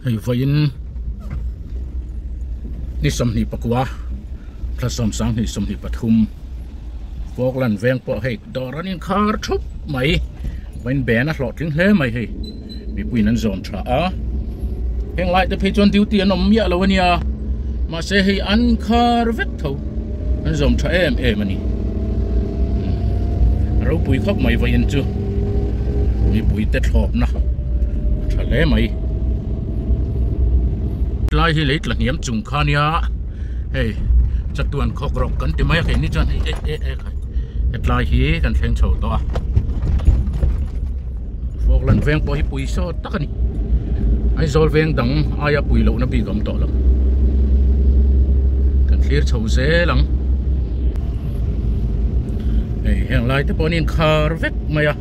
Hei vawiin ni 24 thla 22 23 Falkland veng pawh hei dawr an inkhar thup mai vawiin ben a hlawhtling hle mai hei mipuiin an zawm tha a heng lai te phei chuan duty an awm miah lo ania mahse hei an khar vek tho an zawm tha em em ani ropui khawp mai vawiin chu mipui te thlawpna tha hle mai lai hi lei tla hniam chung kha ania hei chatuan khawk rawk kan ti mai a keini chuan hei e e e khai hetlai hi kan thleng chho tawh a Falkland veng pawh hi pui sawt tak a ni Aizawl veng dang aia pui lohna bik a awm tawh lo kan thlir chho zel ang hei heng lai te pawh an inkhar vek mai a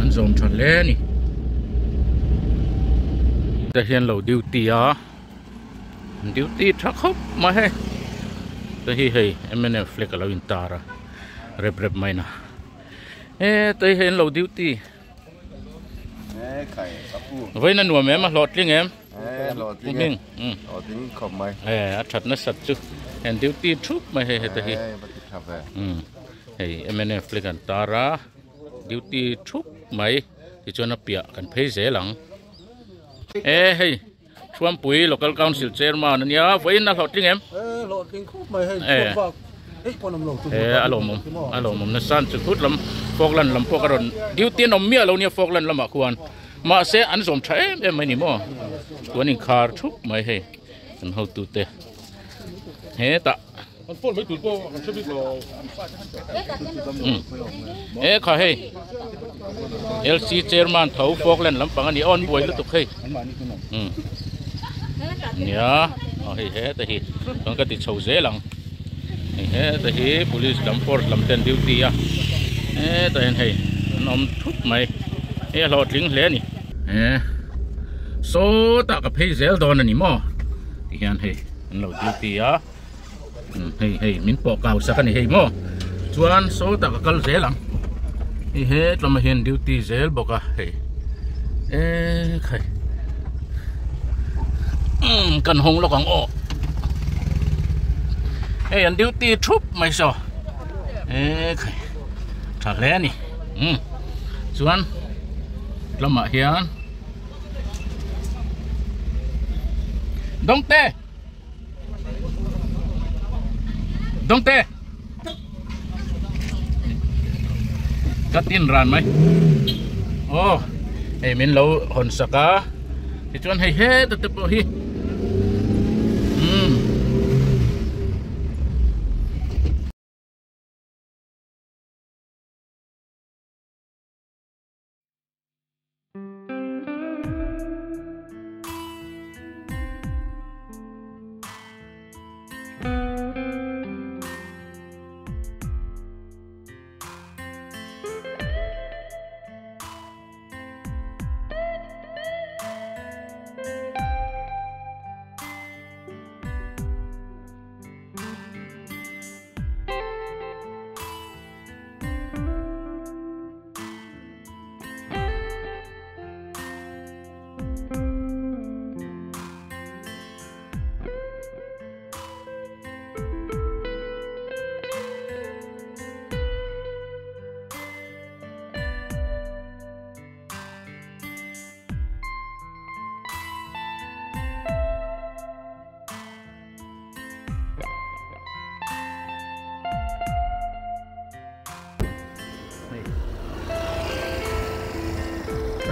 an zawm tha hle a ni te hian lo duty a duty tha khawp mai hei te hi hei mnf flag a lo intar a rep rep mai na. E tei hei an lo duty. E khai ka pu. Vawiin a nuam em a hlawhtling em? E hlawhtling e. Hlawhtling khawp mai. E a that nasat chu an duty thup mai hei heta hi. E va ti tha ve. Hei mnf flag an tar a duty thup mai tichuan a piah kan phei zel ang. E hei Thuampui Local Council Chairman a nia, vawiin a hlawhtling em? E, hlawhtling khawp mai hei, chhuak bak eih pawn awm lo chu. E, a lawmawm, a lawmawm nasa an chu khut lam Falkland lam pawh ka rawn duty an awm miah lo nia Falkland lamah khuan mahse an zawm tha em em mai ni maw chuan inkhar thup mai hei kan hotute hetah. An phone mai tur pawh kan hre bik lo. E kha hei LC chairman tho Falkland lampang a ni aw an buai lutuk hei. Nia aw hei heta hi chuan ka ti chho zel ang. Hei heta hi police lam force lam ten duty a hetah hian hei an awm thup mai hei a hlawhtling hle a ni. E sawtah ka phei zel dawn a ni maw tihian hei an lo duty a. Hei hei min pawh kau sak a ni hei maw chuan sawtah ka kal zel ang hei hetlama hian duty zel bawk a hei e khai kan hawng lawk ang aw hei an duty thup mai saw e khai tha hle a ni chuan lamah hian dawngte. Dawngte Ka tin ran mai Aw hei min lo hawn sak a tichuan hei heta te pawh hi umm.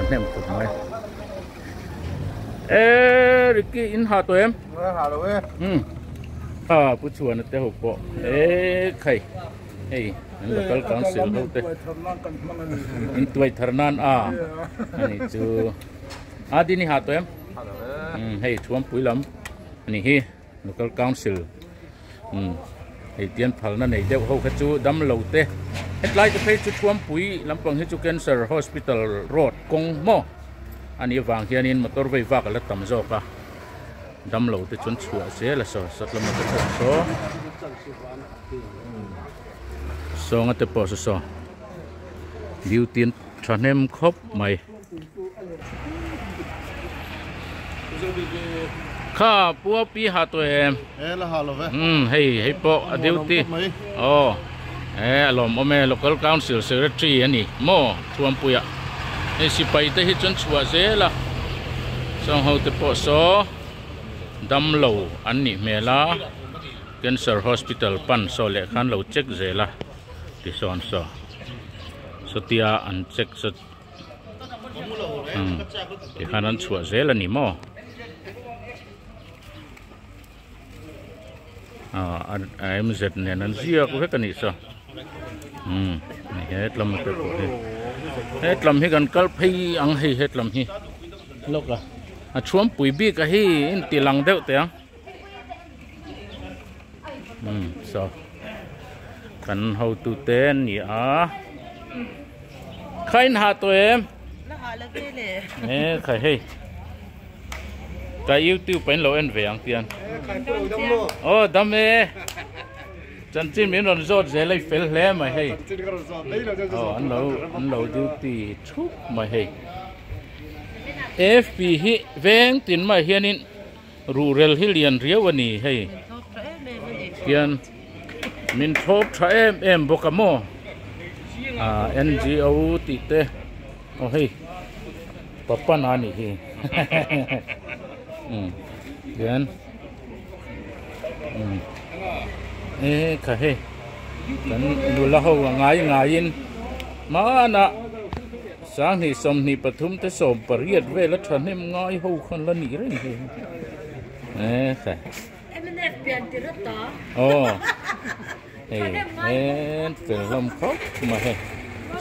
Hnem khawp mai e Ricky in ha tawh em ha lo e ha pu chuan te ho pawh e khai hei an local council ho te in tuai thar nan a ani chu a dini ha tawh em hei thuampui lam ani hi Local Council hei tian phalna nei deuh ho kha chu damlo te hetlai te phei chu Thuampui lampang hi chu Cancer Hospital road kawng maw a nih avang hianin motor vei vak a la tam zawk a damlo te chuan chhuah zel a saw sat lama te pawh saw sawnga te pawh saw saw duty an thahnem khawp mai. Kha pua pi ha to em. E la ha lo ve. Um hei hei pawh a duty. Aw e a lawm awm e local council secretary a ni maw Thuampuia. Hei sipai te hi chuan chhuah zel a sawng ho te pawh saw dam lo an nih hmel a cancer hospital pan saw leh khan lo check zel a tisawn saw sawtia an check saw. Umm tikhan an chhuah zel a ni maw ah a mz nen an ziak vek a nih saw umm hetlam te pawh hi hetlam hi kan kal phei ang hei hetlam hi lawk a a chhuampui bik a hi inti lang deuh teh ang umm saw kan hotute an ni a. Kha in ha tawh em? La ha la ve le. E khai hei. Ka YouTube in lo en ve ang tian. Oh dam e. Chanchin min rawn zawt zel ei fel hle mai hei. Oh an lo an lo duty thup mai hei. AFP hi veng tin mai hianin ruhrel hi lian riau a ni hei. Tian Min thlawp tha em em bawk a maw ah NGO tih te aw hei papana a nih hi umm tian umm e kha hei kan nula ho a ngai ngaiin hmanah sanghnih 23 te 18 vel a thahnem ngai ho khan la nih reng hi e kha. Mnf pian ti rat a. Aw. Hei hen fel hlawm khawp mai hei.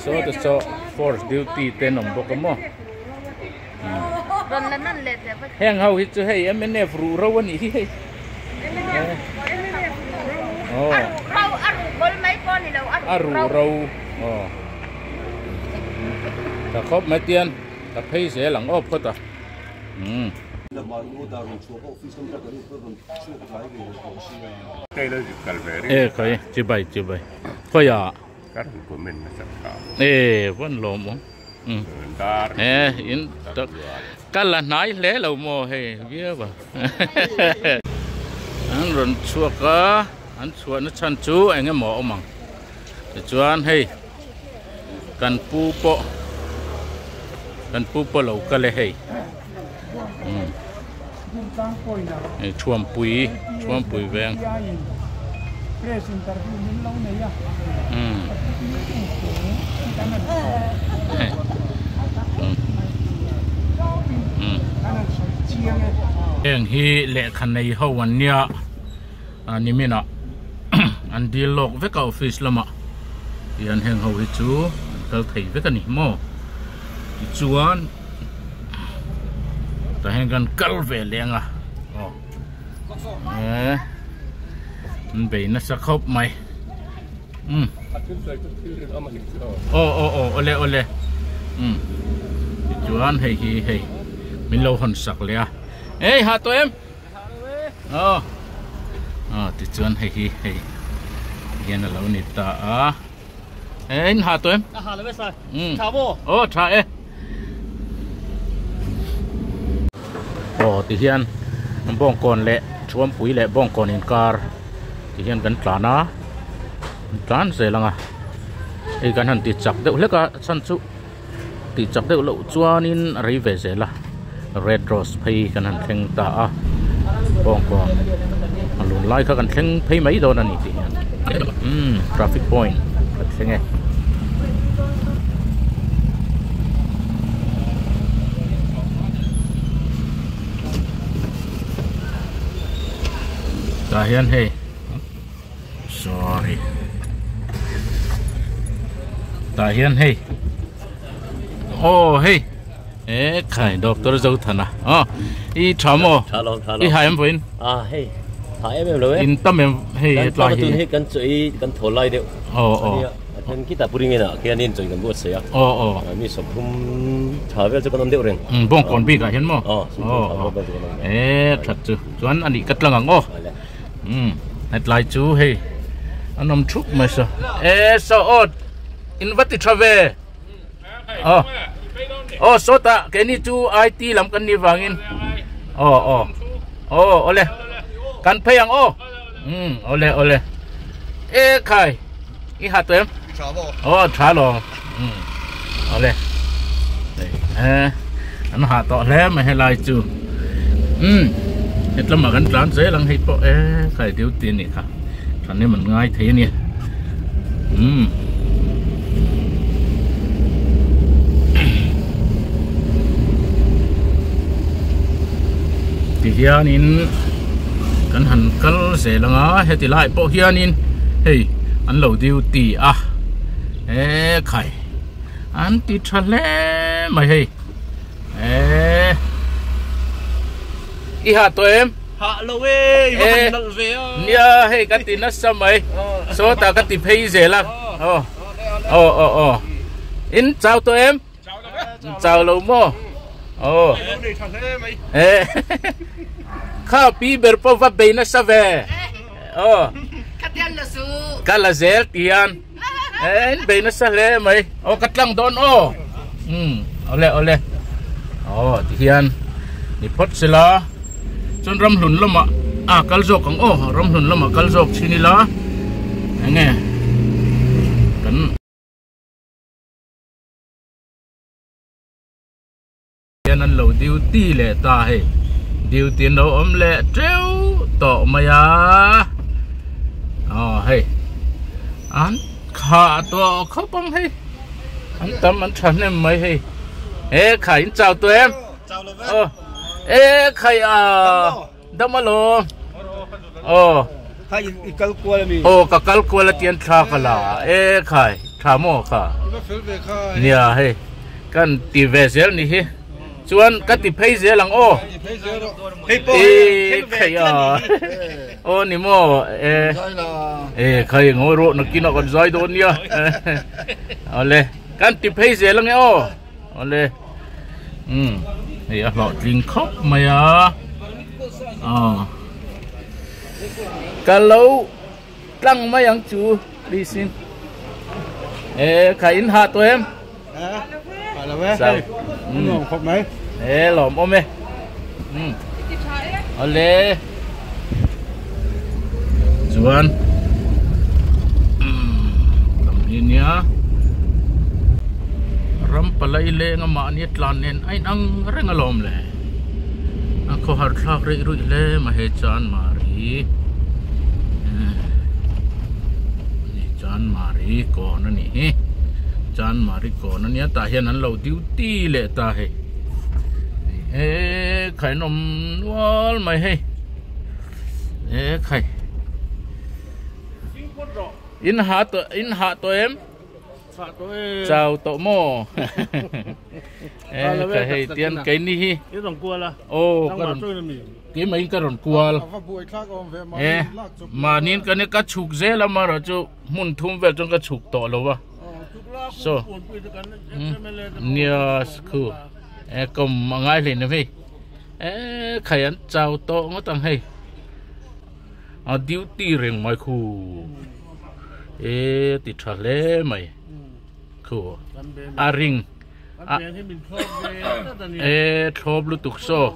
Saw te saw force duty te an awm bawk a maw. Rawn la nan leh teh va. Heng ho hi chu hei mnf ruh ro a nih hi hei. Mnf ruh ro. A ruh ro a ruh bawl mai pawh a ni lo a ruh ro. Aw. Tha khawp mai tian ka phei zel ang aw phawt a. Umm. E khai chibai chibai khawia e van lawm awm e in ka la hnai hle lo maw hei viau a an rawn chhuak a an chhuahna chhan chu eng emaw a awm ang tichuan hei kan pu pawh kan pu pawh lo kal e hei. Hei Thuampui Thuampui veng heng hi lehkha nei ho an nia nimin ah an dil lawk vek a office lamah tihian heng ho hi chu an kal thei vek a ni maw tichuan. Tah hian kan kal ve leh ang a aw eh an bei nasa khawp mai um aw aw aw awle awle um tichuan hei hi hei min lo hawn sak leh a ei ha tawh em aw aw tichuan hei hi hei hian a lo ni ta a. E in ha to em? A ha lo e sir. Mm. Tha maw? Aw tha e. Aw ti hian bawngkawn leh Thuampui leh bawngkawn inkar ti hian kan tlan a kan tlan zel ang a hei kan han ti chak deuh hlek a chhan chu tih chak deuh loh chuanin a rei ve zel a red rose phei kan han thleng ta a bawngkawn a lun lai kha kan thleng phei mai dawn a ni tih hian umm traffic point kan thleng e. Tah hian hei. Sorry. Tah hian hei. Oh hei. E khai Doctor Zothana. Oh i tha mo. Tha lo tha lo. I hai em voin. Ah hei. Tha em em lo e. In tam em hei kan tlai hi. Kan kan choi kan tho lai deuh. Oh oh. Then kita puring ina khian in choi kan buat sei a. Oh oh. Mi som thum tha vel chu kan om deuh reng. Um bong kon bik ah hian mo. Oh. Oh. E that chu. Chuan ani ka tlang ang o. Umm hetlai chu hei an awm thup mai saw e saw aw in va ti tha ve aw aw sawtah keini chu IT lam kan nih vangin Aw aw. Aw awle. Kan phei ang aw. Um awle awle. E khai. I ha tawh em? Aw tha lo. Um awle. E an ha tawh hle mai helai chu. Um hetlama kan tlan zel ang hei pawh e khai duty a nih kha. Thahnem an ngai thei a ni. Umm. Ti hianin kan han kal zel anga heti lai pawh hianin hei an lo duty a e khai an ti tha hle mai hei e i ha tawh em? Hah lo e, i va han nalh ve a. Nia hei ka ti nasa mai. Sawtah ka ti phei zel a. Aw aw aw aw. In chau tawh em? Chau lo e. Chau lo maw? Aw. Lo nei tha hle mai. Eh. Kha pi ber pawh va bei nasa ve. Aw. Ka tian la su. Ka la zel tian. Eh in bei nasa hle mai. Aw ka tlang dawn aw. Um awle awle. Aw ti hian ni phawt sela chuan ramhlun lamah a kal zawk ang aw ramhlun lamah kal zawk chin ila enge kan hian an lo duty leh ta hei duty an lo awm leh teuh tawh mai a aw hei an kha tawh khawp ang hei an tam an thahnem mai hei e khai in chau tawh em aw e khai a dam alawm aw Kha i kal kual ami? Aw ka kal kual a tian thla ka la e khai tha maw kha? I va fel ve kha. Nia hei kan ti ve zel ni hi chuan ka ti phei zel ang aw. Ti phei zel rawh. Hei pawh hei khai a. Aw ni maw e. E khai ngawi rawh nakinah kan zai dawn nia. Awle kan ti phei zel ange aw. Awle um hei a hlawhtling khawp mai a. Aw. Ka lo tlang mai ang chu please in e kha in ha tawh em ha lo e hei nuam khawp mai e lawm awm e um awle chuan lam hi nia ram palai leng a mahni a tlan nen a inang reng alawm le. A khawhar thlak reih ruih hle mai hei Chanmari ni Chanmari kawn a nih hi Chanmari kawn a nia tah hian an lo duty leh ta hei he khai an awm nual mai hei he khai in ha tawh in ha tawh em chau tawh maw. E ka hei tian keini hi I rawn kual a aw ka rawn keimah in ka rawn kual e mahni in kan ka chhuk zel a marawh chu hmun thum vel chuan ka chhuk tawh lo va so nia khu e kawm a ngai hle ni hei e khai an chau tawh ngawt ang hei a duty reng mai khu e ti tha hle mai khu a ring a e thlawp lutuk saw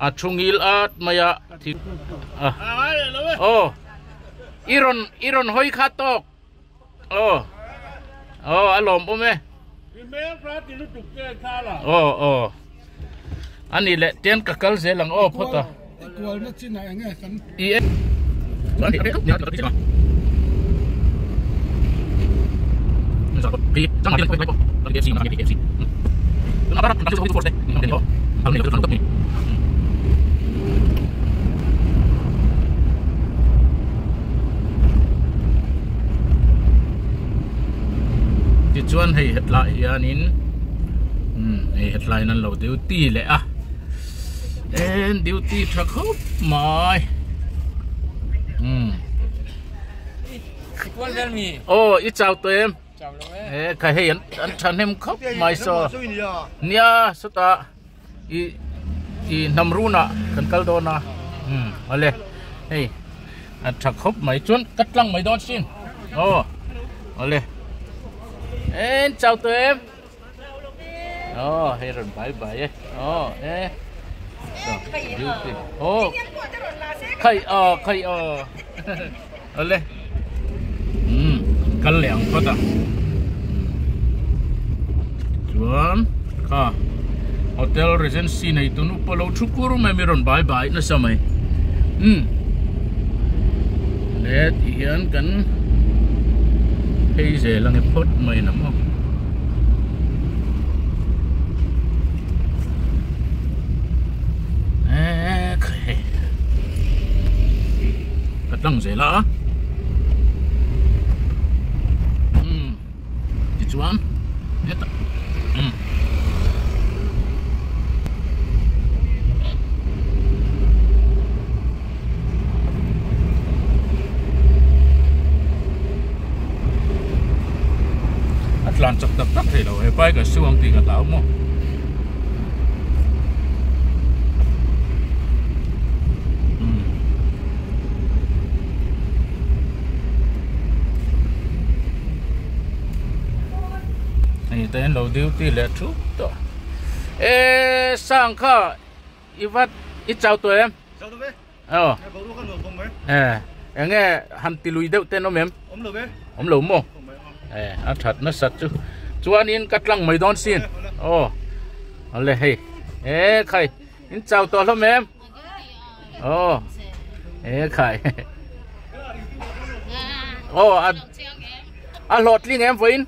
a thu ngil at mai a thi a aw i rawn i rawn hawi kha tawk aw aw a lawm awm e aw aw ani leh ten ka kal zel ang aw phawt a i e Tichuan hei hetlai hianin hei hetlai in an lo duty leh a. En duty tha khawp mai. Um. Oh, i chau tawh em? E kha hei an an tha hnem khawp mai saw. Nia sawtah i i hnam runa kan kal dawn a. Um, awle. Hei a tha khawp mai chuan ka tlang mai dawn sin. Oh. Awle. En chau tawh em? Aw hei rawn bai bai e aw e Duty. Oh. Khai aw khai aw. Awle. Umm kal leh ang phawt a. Chuan kha hotel regency nei tun upa lo thu kur mai mi rawn bai bai nasa mai. Umm le ti hian kan phei zel ange phawt mai na maw. Ka tlang zel a umm tichuan hetah umm a tlan chak tak tak thei lo he bike a su ang tih ka hlau maw. Hei te an lo duty leh thup tawh e sang kha i vat i chau tawh em aw e enge han ti lui deuh ten awm em awm lo maw e a that nasat chu chuanin ka tlang mai dawn sin aw awle hei e khai in chau tawh hlawm em Aw e khai aw a a hlawhtling em vawiin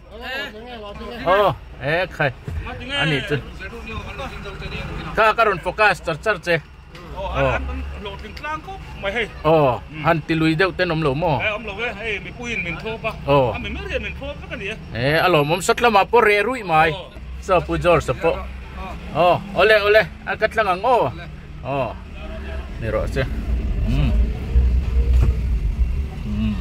aw e khai ani chu kha ka rawn focus char char che aw aw han ti lui deuh ten awm lo maw aw e a lawmawm sat lamah pawh reh ruih mai chaw pu George a pawh aw awle awle a ka tlang ang aw. Aw ni rawh se umm umm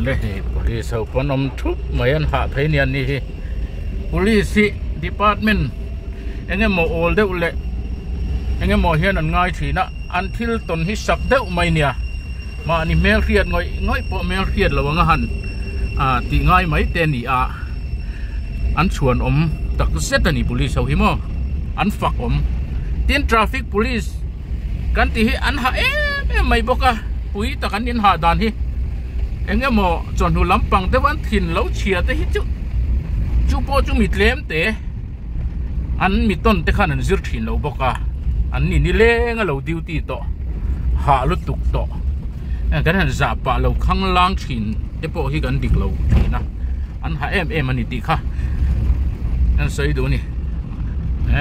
le hei police ho pawn awm thup mai an hah phei nia ni hi police hi department eng emaw awl deuh leh eng emaw hian an ngai thin a an thil tawn hi sak deuh mai nia mahni hmel hriat ngawih ngawih pawh hmel hriat lo anga han ah tih ngai mai te a ni a an chhuan awm tak zet a ni police ho hi maw an fak awm tin traffic police kan tih hi an hah em em mai bawk a pui tak an inhah dan hi eng emaw chawhnu lampang deuh an thin lo chhia te hi chu chu pawh chu mi tlem te an mi tawn te khan an zir thin lo bawk a an ni nileng a lo duty tawh hah lutuk tawh kan han zah pah lo khang lang thin te pawh hi kan dik lo thin a an ha em em a ni tih kha an sawi duh a ni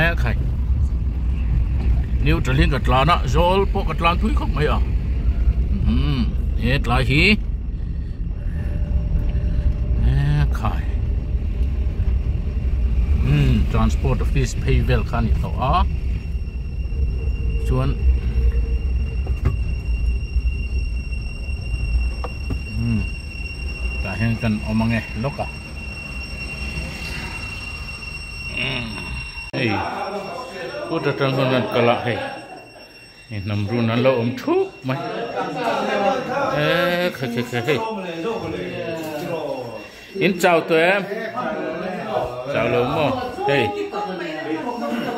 e khai neutral in ka tlan a zawl pawh ka tlan thui khawp mai a umm he tlai hi e khai umm transport office phei vel kha a ni tawh a chuan umm tah hian kan awm ange lawk a hei kut atang hian an kal a hei hei hnam run an lo awm thup mai e khai khai khai hei in chau tawh em chau lo maw hei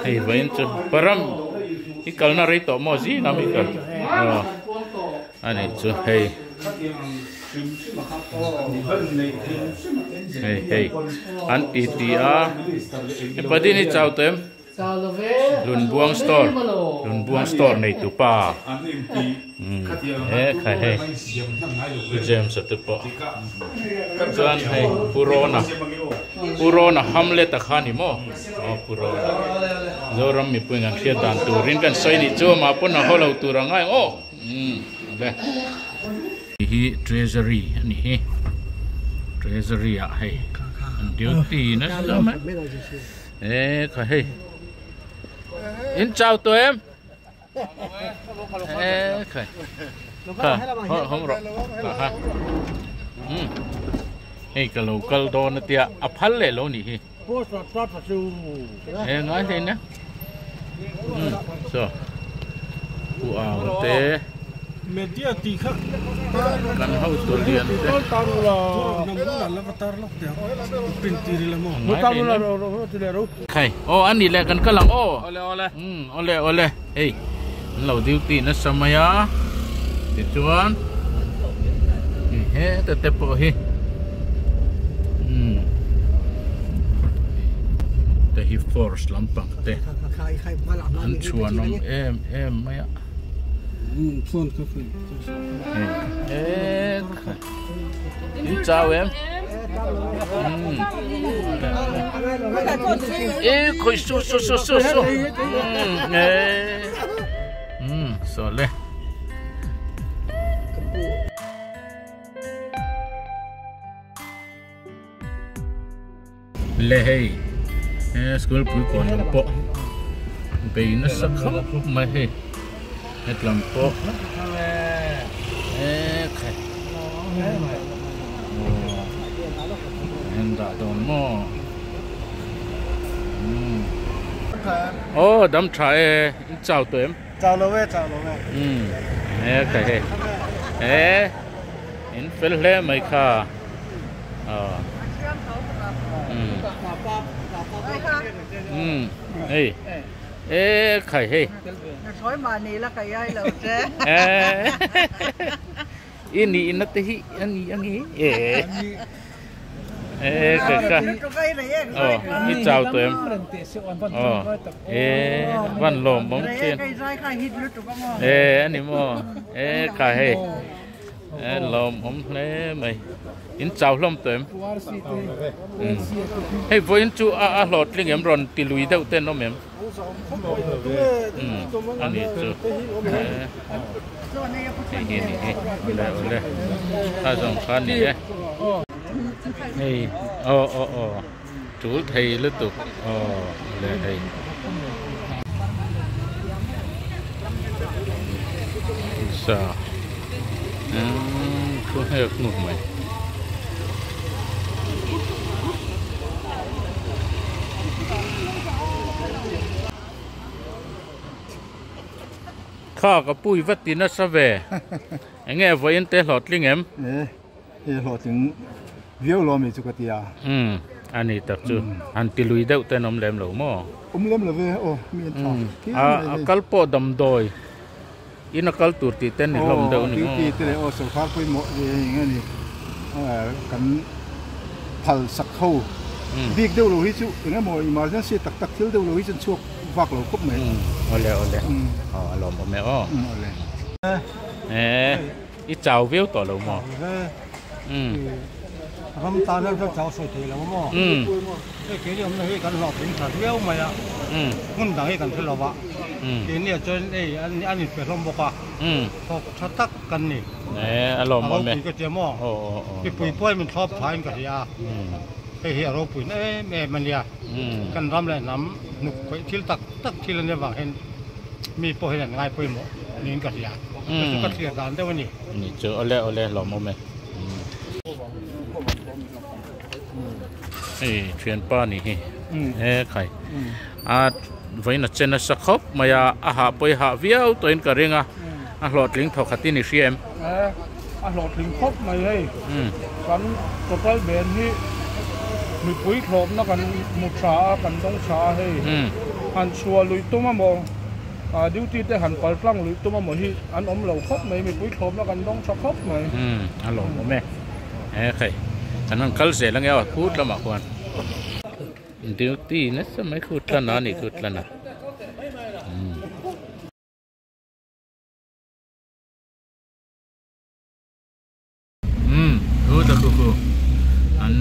hei vawiin chu param i kalna rei tawh maw zing a mi kal aw a nih chu hei hei hei an ti ti a padin i chau tawh em Lunbuang store Lunbuang store nei tu pa he khai hei Pu James a te pawh chuan hei Pu Rona Pu Rona Hamlet a kha ni maw aw Pu Rona Zoram mipui in an hriat dan turin kan sawi nih chu amah pawn a haw lo tur a ngai ang aw umm le hi treasury a nih hi treasury ah hei an duty nasa mai. E kha hei in chau tawh em e khai kha hawng rawh kha ha um hei ka lo kal dawn a tia a phal leh lo nih hi e ngai hle nia um so pu au te Media tih kha kan hotu lian te Khai aw ani leh kan kal ang aw awle awle um awle awle. Hei an lo duty nasa mai a tichuan heta te pawh hi umm te hi force lampang te an chhuanawm em em mai a. In chau em? Ê khoi su su su su su. Ê. So le. Le hei he school pui kawn lam pawh bei nasa khawp mai hei hetlam pawh ekhai an dah dawn maw aw dam tha e in chau tawh em chau lo e chau lo e ekhai hei e in fel hle mai kha. Hei e khai hei i ni na te hi ani angi e e khai kha oh i chau to em oh e van lom bom chen e ani mo e khai hei lawm awm hle mai in chau hlawm tawh em hei vawiin chu a a hlawhtling em rawn ti lui deuh ten awm em a ni chu hei hi a ni hi awle awle a zawng kha a ni e hei aw aw aw tul thei lutuk aw awle hei. Sa thu hek hnu mai. Kha ka pui vat ti nasa ve. Enge vawiin te hlawhtling em? He hlawhtling viau lo ami chu ka ti a. Umm a ni tak chu han ti lui deuh ten awm lem lo maw? Awm lem lo ve aw mi an tha phian mai hei. A kal pawh damdawi in a kal tur tih ten ni hlawm deuh a ni maw? Aw duty te leh aw sawrkar pawimawh ve eng a ni kan phal sak ho bik deuh lo hi chu eng emaw emergency tak tak thil deuh lo hi chu an chhuak vak lo khawp mai. Awle awle aw a lawmawm e aw. Awle. I chau viau tawh lo maw? Umm. Ram tan hian kan chau sawi thei lo maw? Umm. Hei keini awmna hi kan hlawhtling tha viau mai a. Umm. Hmun dang hi kan hre lo va. Umm. Keini ah chuan hei an inpe hlawm bawk a. Umm. Thawk tha tak kan ni. E a lawm awm e. A ropui ka tia maw? Aw aw aw. Mipui pawhin min thlawp tha in ka hria a. Umm. Hei hi a ropui na em em a nia. Umm. Kan ram leh hnam hnuk khawih thil tak tak thil a nia vang hian mi pawh hian an ngai pawimawh niin ka hria. Chu chu ka thlir dan deuh a ni. Ni chu awle awle hlawm awm e. Hei thianpa ni hi he khai a vawiin a che nasa khawp mai a a hah pawh i hah viau tawhin ka ring a a hlawhtling thawk khat in i hria em? A hlawhtling khawp mai hei kan total band hi mipui thlawpna kan hmu tha a kan dawng tha a hei han chhuah lui tum amaw duty te han kal tlang lui tum amaw hi an awm lo khawp mai mipui thlawpna kan dawng tha khawp mai. A lawmawm e he khai kan han kal zel ange aw khut lamah khuan duty nasa mai khut tlan a ni khut tlan a. Umm thu ta khu khu an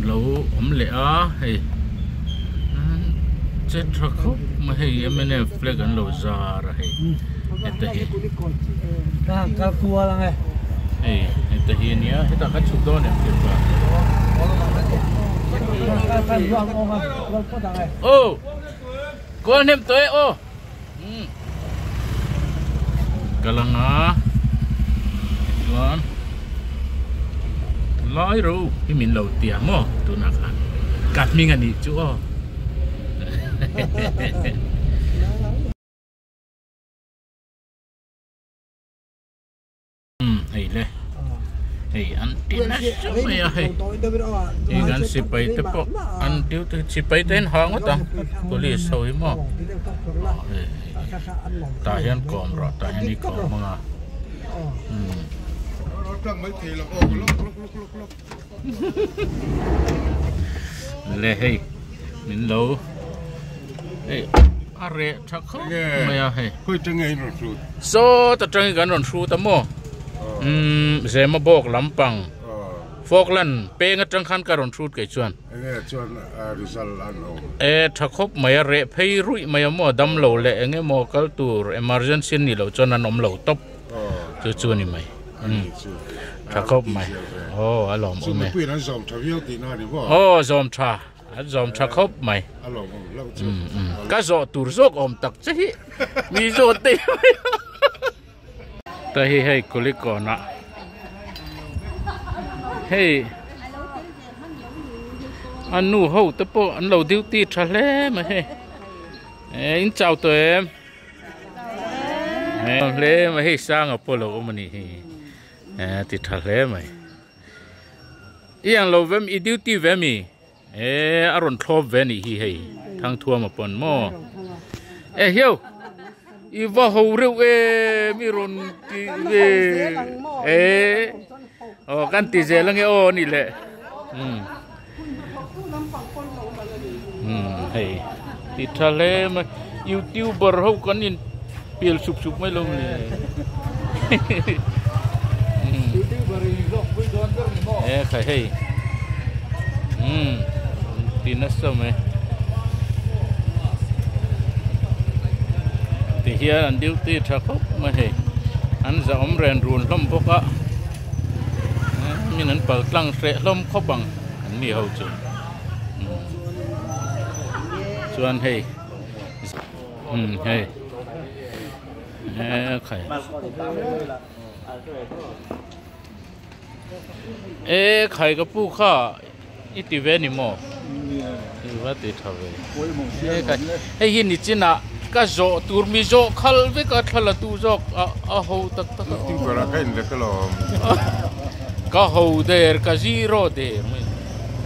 lo awm leh a hei che tha khawp mai hei mnf flag an lo zar a hei heta hi hei heta hi ania hetah khan chhuk dawn em tih pawh aw kual hnem tawh e aw. Kal anga tichuan lai ro hi min lo tia maw tunah khan ka hming a nih chu aw. Umm hei le. Hei an ti nasa mai a hei hei kan sipai te pawh an duty sipai te an ha ngawt a police ho hi maw tah hian kawm rawh tah hian i kawm ang a umm. Le hei min lo hei a reh tha khawp mai a hei saw ta tangin kan rawn hrut a maw umm zema bawk lampang Falkland peng atang khan ka rawn hrut kei chuan e tha khawp mai a reh phei ruih mai a maw damlo leh eng emaw kal tur emergency a nih loh chuan an awm lo tawp chu chu a ni mai. Tha khawp mai. Aw a lawm awm e. An zawm tha viau tihna a ni maw? Aw zawm tha. An zawm tha khawp mai. A lawm awm hlauh chu. Ka zawh tur zawk awm tak che hi mi zawt te mai. Ta hi hei Kulikawnah hei a nu ho te pawh an lo duty tha hle mai hei. In chau tawh em? Hle mai hei sanga pawh lo awm a nih hi ti tha hle mai i ang lo vem i duty ve mi eh a rawn thlawp ve a nih hi hei thangthuama pawn maw eh hiau i va ho reuh em i rawn ti ve eh aw kan ti zel ange aw a nih leh umm. Umm hei ti tha hle mai youtuber ho kan in pial sup sup mai lo le e khai hei umm ti nasa mai ti hian an duty tha khawp mai hei an zahawm ren run hlawm bawk a min an pal tlang hreh hlawm khawp ang. An mi ho chu chuan hei umm hei e khai e khai ka pu kha i ti ve ni maw i va ti tha ve e khai hei hi ni chinah ka zawh tur mi zawh khal vek a thla la tu zawk a a ho tak tak a ka ho der ka zero der mai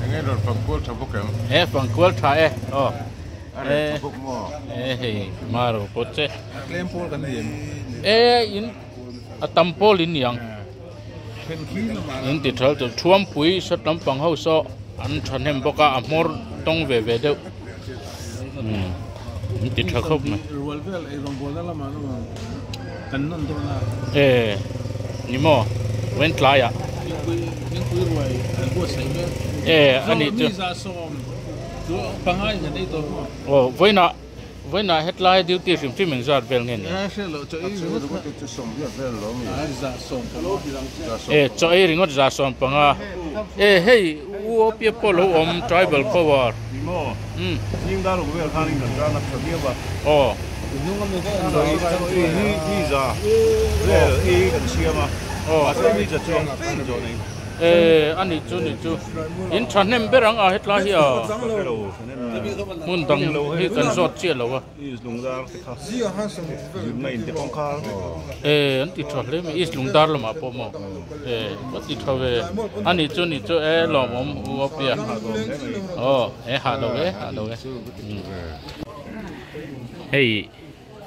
enge rawn fangkual tha bawk em e fangkual tha e aw a reh tha bawk maw e hei maro pawh che tlem pawl kan ni em e in a tam pawl in ni ang in ti thal chu thuampui sat lampang ho saw an thahnem bawk a a hmawr tawng ve ve deuh. Umm an ti tha khawp mai. Rual vel ei rawngbawlna lamah an awm ang kan nawn dawn a. E ni maw wen tlaiah. Thingpui thingpui ruai an buatsaih mek. E a nih chu. Mi za sawm chu pangai in an ei tawh maw. Aw vawiinah vawiinah hetlai duty hrim hrim engzat vel nge ni. E hre loh chaw ei ringawt kha. Chu sawmriat vel lo mi. A za sawm panga. E chaw ei ringawt za sawm panga. E hei. U Opia pawh lo awm tribal power. Ni maw? Zing dar uk vel khanin kan tan a tha viau a. Aw. Ni ni za vel ei kan siam a. Mahse ni za chuang fe in zawh nei. E a nih chu nih chu. In thahnem ber ang a hetlai hi a. Hmun dang hi kan zawt chiah lo a. East Lungdar te kha zirna in te kawngkhar e an ti tha hle mai East Lungdar lamah pawh maw e ka ti tha ve a nih chu nih chu e lawmawm u a pia aw e hah lo e hah lo e hei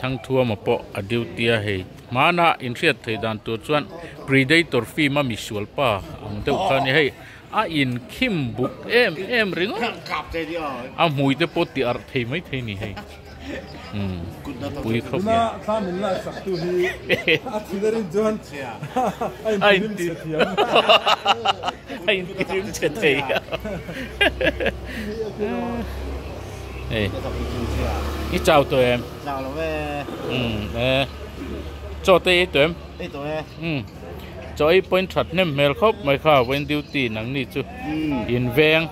Thangthuama pawh a duty a hei hmana inhriat theih dan tur chuan Predator film a misual pa ang deuh kha a ni hei. A inkhim buk em em ringawt a hmui te pawh ti arh thei mai thei ni hei umm pui khawp mai a inti a inti rim chhe thei hei i chau tawh em umm e chaw te i ei tawh em umm. Chaw ei pawhin that hnem hmel khawp mai kha vawiin duty nang ni chu in veng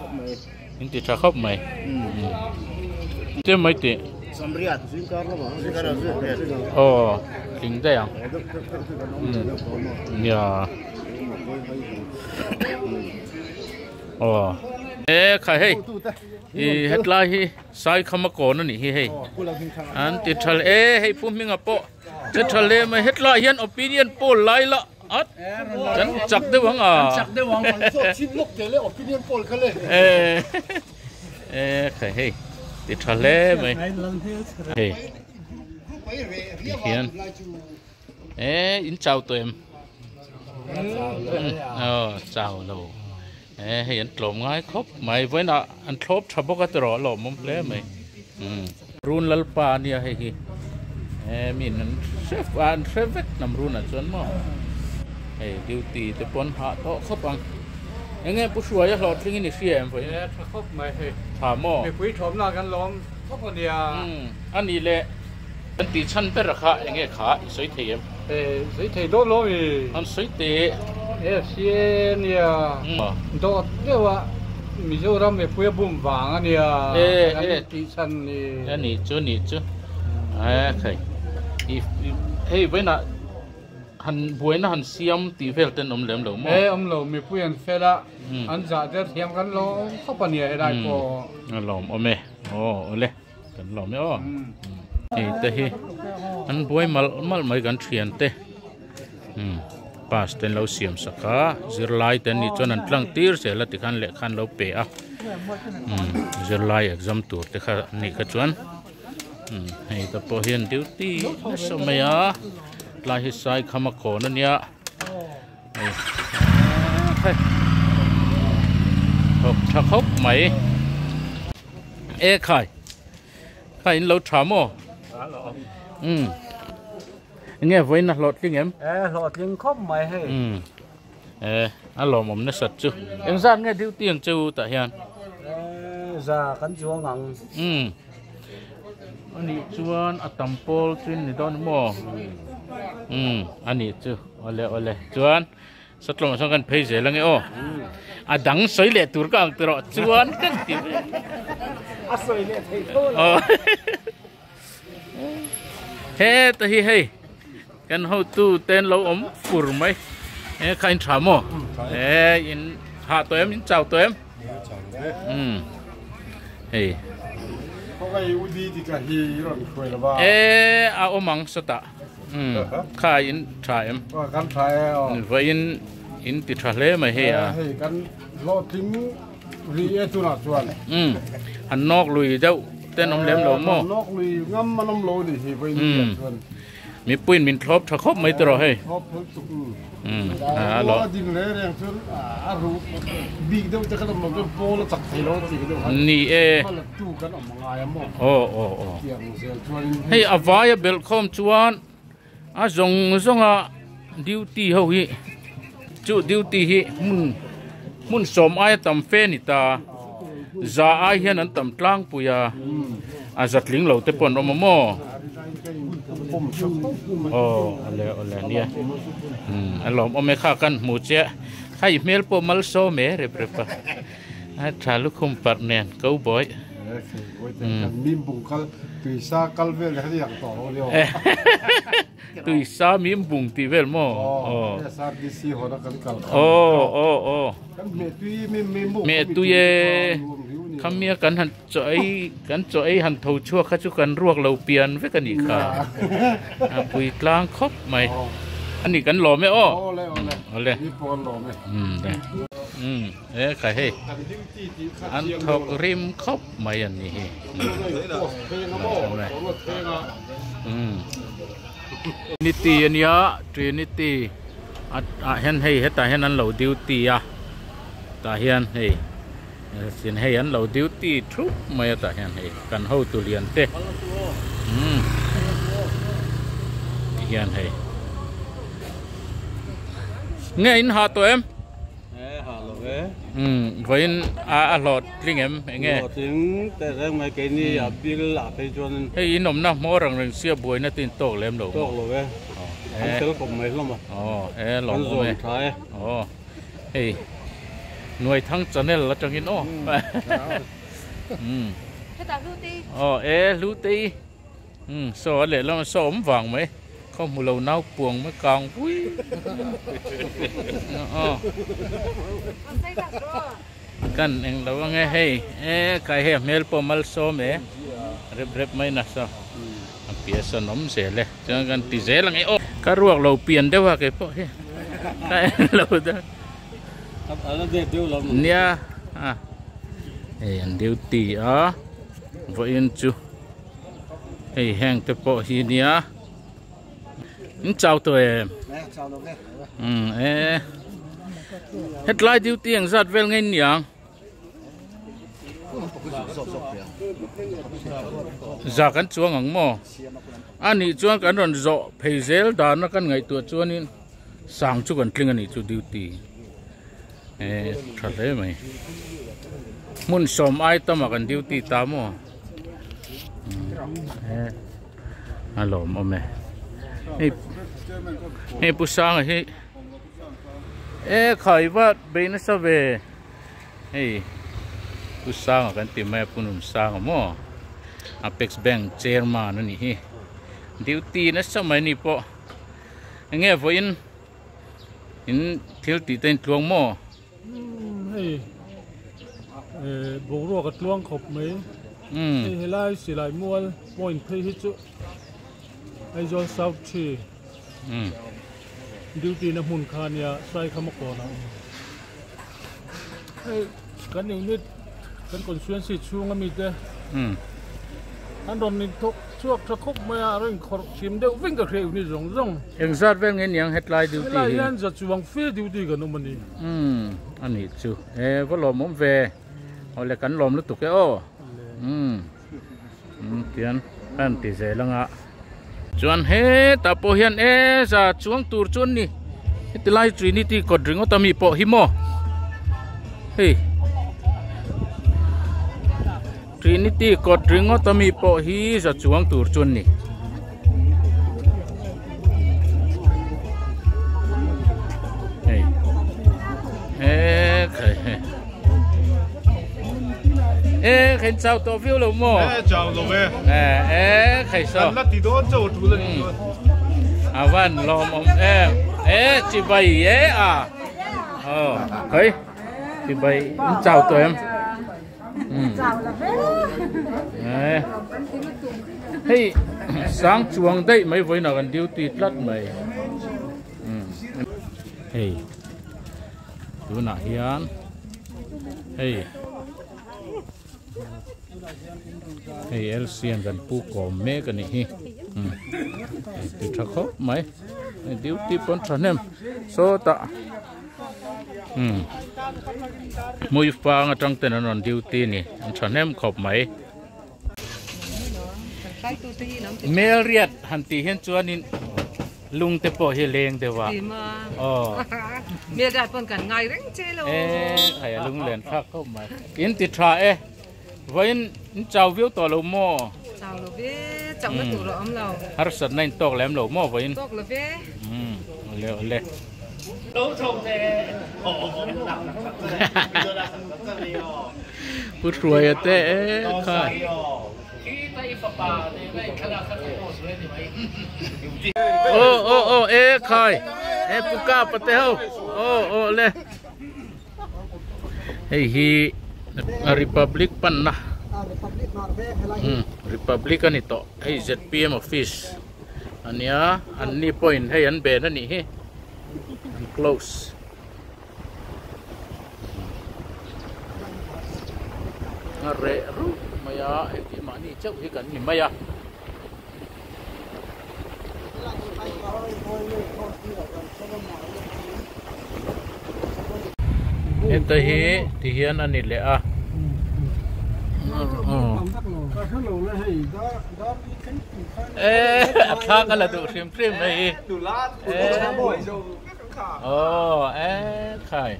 in ti tha khawp mai che mai tih aw tling daih ang nia aw e khai hei i hetlai hi saikhama kawn a nih hi hei an ti tha e hei pu hminga pawh. Che tha hle mai hetlai hian opinion poll lai la. At kan chak deuh ang a. Kan chak deuh ang. Kan zawt chin lawk teh le opinion poll kha le. E e khai hei ti tha hle mai. Hei ti hian e in chau tawh em? Aw chau lo. E hei an tlawm ngai khawp mai vawiin ah an thlawp tha bawk a tiraw a lawmawm hle mai Run Lalpa a nia hei hi e mi in an hre an hre vek hnam run ah chuan maw hei duty te pawh an hah tawh khawp ang eng nge Pu Hruaia hlawhtling in i hria em vawiin E tha khawp mai hei tha maw mipui thawmna kan lawm khawp a nia a nih leh kan tih chhan ber a kha eng nge kha i sawi thei em? E sawi thei dawn lo mi. An sawi teh. E hria nia dawt deuh a Mizoram mipui a bum vang a nia kan tih chhan ni. A nih chu nih chu e khai i hei vawiinah han buaina han siam tih vel ten awm lem lo maw? E awm lo mipui an fel a an zah der thiam kan lawm khawp a nia helai pawh. A lawm awm e aw awle. Kan lawm e aw. Hei te hi an buai malh malh mai kan thian te pass te an lo siam sak a zirlai te an nih chuan an tlang tir zel a tikhan lehkha an lo pe a zirlai exam tur te kha an nih kha chuan hei te pawh hian duty nasa mai a tlai hi sai kham a kawn a nia hei thawk tha khawp mai. E khai khai in lo tha maw um enge vawiin a hlawhtling em e hlawhtling khawp mai hei um e a lawmawm nasat chu engzat nge duty ang cheu tah hian e za kan chuang ang um anih chuan a tam pawl chu in ni dawn maw um anih chu awle awle chuan Satlawmah chuan kan phei zel ange aw. A dang sawi leh tur ka ang tawh chuan kan ti ve. A sawi leh thei tho lo. He ta hi hei kan hotu ten lo awm fur mai. E kha in tha maw? E in ha tawh em in chau tawh em? Um. Hei. E a awm ang sawtah. Kha in tha em? Kan tha e aw. Vawiin in ti tha hle mai hei a. Hei kan hlawhtling rih e tunah chuan. Han nawk lui deuh ten awm lem lo maw? Nawk lui ngam an awm lo ni hi vawiin ni ah chuan. Mipuiin min thlawp tha khawp mai tawh hei. Thlawp thlawp tuk. A lo. A ding le reng chuan a ru bik deuh te kan awm lo chuan pawl a chak thei lo tih deuh khan. Ni e. Hma la tu kan awm ngai a maw. Aw aw aw. Tiang zel chuan in. Hei a vai a belh khawm chuan a zawng zawng a duty ho hi chu duty hi hmun hmun sawm aia tam fe a ni ta. Za ai hian an tam tlangpui a, a za tling lo te pawh an awm a maw? Aw awle awle nia a lawmawm e kha kan hmu chiah hei hmel pawh malsawm e rep rep a a tha lukhum parh nen cowboy. Tui sa mim bung tih vel maw? Aw. SRDC hawna kan kal kha. Aw aw aw. Kan hmeh tui mim mim bung. Hmeh tui e. Khamia kan han chaw ei kan chaw ei han tho chhuak kha chu kan ruak lo pian vek a nih kha. A pui tlang khawp mai. Ani kan lawm e aw. Awle awle. Awle. Ni pawh an lawm e. Um le. Um e kha hei. An thawk rim khawp mai an ni hi. Trinity a nia Trinity ah hian hei hetah hian an lo duty a tah hian hei sin hei an lo duty thup mai a tah hian hei kan hotu lian te umm ti hian hei nge in hah tawh em? E ha lo ve. Umm vawiin a a hlawh tling em eng nge? Hlawh tling teh reng mai keini a bil ah phei chuan. Hei in awmna hmawr ang reng sia buaina te in tawk lem lo maw? Tawk lo e. An fel kawp mai hlawm a. Aw e lawm awm e. An zawm tha e. Aw hei Nuaithang channel atangin aw. Umm. Hetah Hlutei. Aw e Hlutei. Umm saw a lehlam a saw awm vang mai khaw hmu lo nau puang mai kang pui aw kan eng lo ange hei e kai hei a hmel pawh mal sawm e rep rep mai nasa a piasan awm zel e chuan kan ti zel ange aw ka ruak lo pian deuh a keipawh hi. Ka en lo da. Nia a hei an duty a vawiin chu hei heng te pawh hi nia in chau tawh em umm e hetlai duty eng zat vel nge niang. Za kan chuang ang maw? A nih chuan kan rawn zawh phei zel dana kan ngaihtuah chuanin sang chu kan tling a nih chu duty eh tha hle mai hmun sawm ai tama kan duty ta maw eh a lawm awm e hei hei pu sanga hi eh khai va bei nasa ve. Hei Pu Sanga kan ti mai a Pu Nun Sanga maw Apex Bank chairman a nih hi duty nasa mai ni pawh enge vawiin in thil tih te in tluang maw hei boruak a tluang khawp mai hei helai silai mual point phei hi chu Aizawl South 3 Duty na hmun kha ania Saikhama kawnah a awm. Hei kan unit kan constituency chhunga mite an rawn inthawk chhuak tha khawp mai a, a rawn inkhawrh chim deuh vek ka hria unit zawng zawng. Engzat vel nge niang hetlai duty hi? Helai hian za chuang fe duty kan awm a ni. Umm a nih chu e va lawmawm ve awle kan lawm lutuk e aw umm. Tian a rawn ti zel ang a chuan hetah pawh hian e za chuang tur chu an ni heti lai trinity kawt ringawt ami pawh hi maw hei trinity kawt ringawt ami pawh hi za chuang tur chu an ni. Hei e khai hei. Ê khen chau tawh viau lo maw? Ê chau lo e. Ê ê khai so. Kan la ti dawn chauh a tul a ni chuan. A van lawm awm em. Ê chi bai e a. Ờ khoi chi bai in chau tawh em? Chau lo ve. Ê hei sang chuang daih mai vawiinah kan duty tlat mai. Hei tunah hian hei hei LCM kan pu kawm mek a nih hi ti tha khawp mai duty pawn thahnem sawtah hmui fang atang ten an rawn duty a ni an thahnem khawp mai. Melriat han tih hian chuanin lung te pawh hi leng deuh a. Aw. Melriat pawn kan ngai reng che lo. E khai a lung len thlak khawp mai. In ti tha e. Vawiin in chau viau tawh lo maw? Chau lo ve, chauhna tur a awm lo. Harsatna in tawk lem lo maw vawiin? Tawk lo ve. Umm awle awle. Pu Hruaia te e kha. Aw aw aw e khai e pu kapa te ho aw aw le hei hi republic panna republic ani tawh hei zpm office ania anni pawhin hei an ben anih hi an close. A reh rup mai a hei tih mahni chauh hi kan ni mai a. Heta hi ti hian a ni leh a. A thla ka la duh hrim hrim hei hi. Aw e khai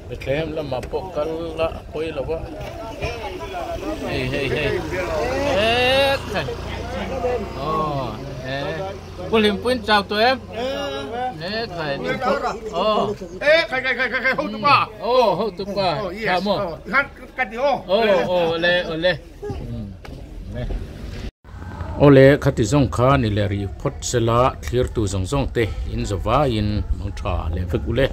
Bethlehem lamah pawh kal la pawi lo a hei hei hei e khai aw e Pu Hlimpuiin chau tawh em e khai aw e khai khai khai khai ho tu pa aw ho tu pa tha maw aw aw le aw le Awle khati zawng kha ni leh rih phawt sela thlirtu zawng zawng te in zavaiin mang tha leh vek ule.